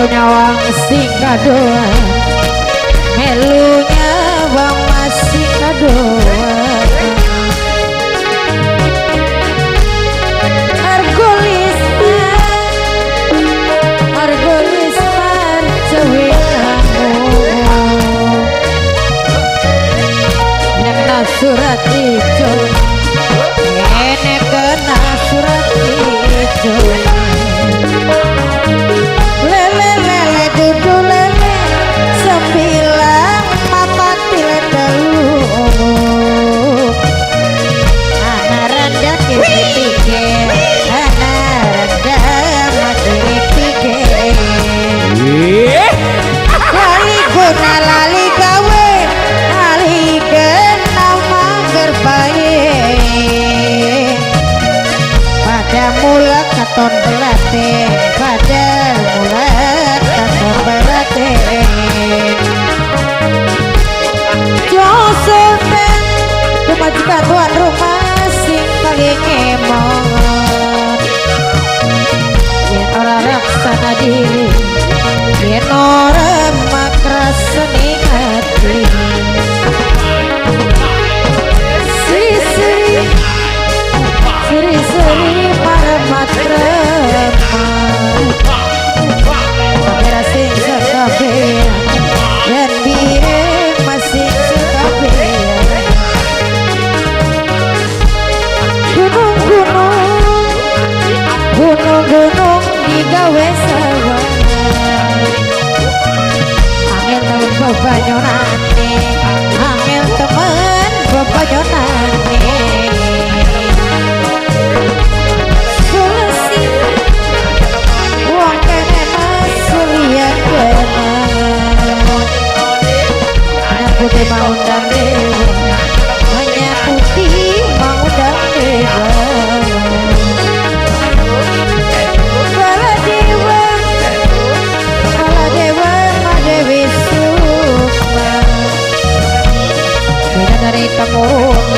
Melu nyawang sing kadoan, melu nyawang masing kadoan. Argo Lisman, Argo Lisman cewinamu. Nek kena surat ijo, nek kena surat ijo. Lele lele dudu lele sembilan papat telu. Ana randa kiri pikir, ana randa kiri pikir. Lali guna lali gawe, lali kena mangger bae. Pada mula katon belate, pada mula katon belate. Josephine, kemajikan tuan rumah sing paling emot. Yen ora laksana diri, yen ora makrasane ati. Sri sri, sri sri paramat remat. Kamera sing sekabehan, dan bireng masing sekabehan. Gunung-gunung, gunung-gunung digawe sawah. Angel temen bebanyonane, angel temen bebanyonane. Sulesi, wong kene masulian kena. Hanya putih mau undang dewa, hanya putih mau undang dewa. Bala dewa, bala dewa, Madewi Sukma. Bidadari temurun.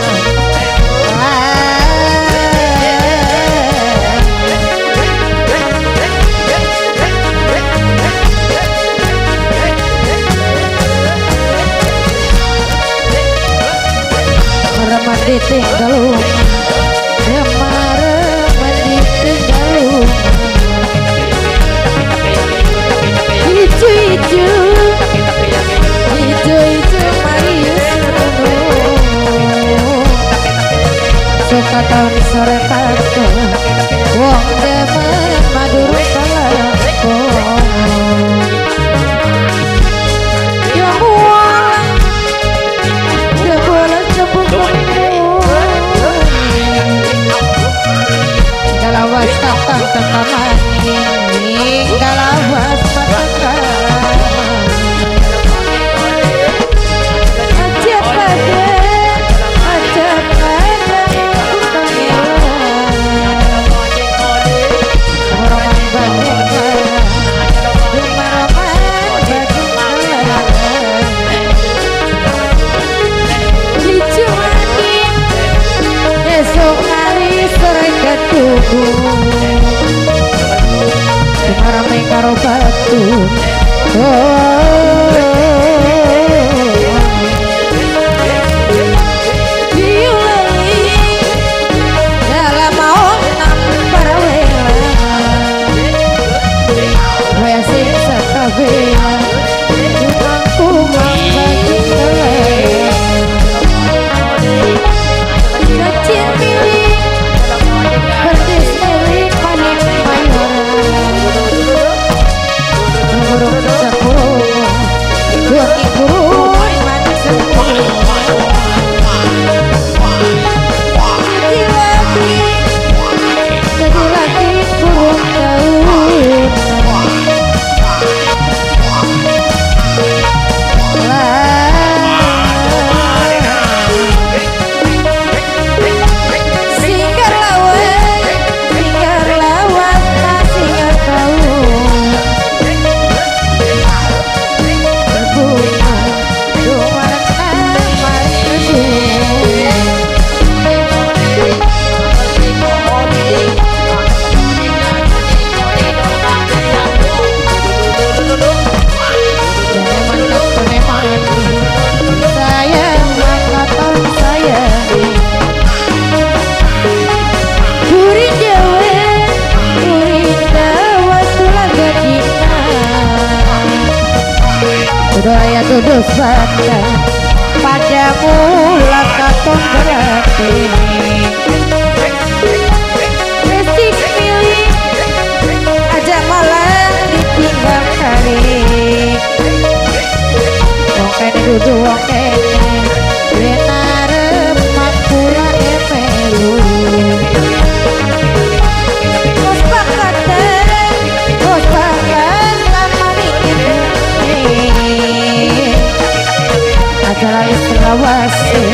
Reman ditinggal, reman ditinggal. Ijo ijo, ijo ijo Marius Reno. Suka tahun sore pato, wong demen madura kalakon. Ya mualang, ya bola cembung. Galawas tatang tekamani, galawas matang. Aja pada, aja pada utang. Roman bageng, roman bageng. Ijo maning, esok hari sore ketuku. Marame karo batu. Oh, diulali dalam enam parawela. Waya sing sakabehan, kumang bagi tewe. Kecil milik, berdis milik paling mayoran. Burung sepuluh, burung. Dudu sepakat padamu lah katon berarti. Resik milih aja malah ditinggal kali. Wong kene dudu wong kene, yen arep makulane melu. Wes pakatan, wes pakat maring ibune. Aja lali selawase.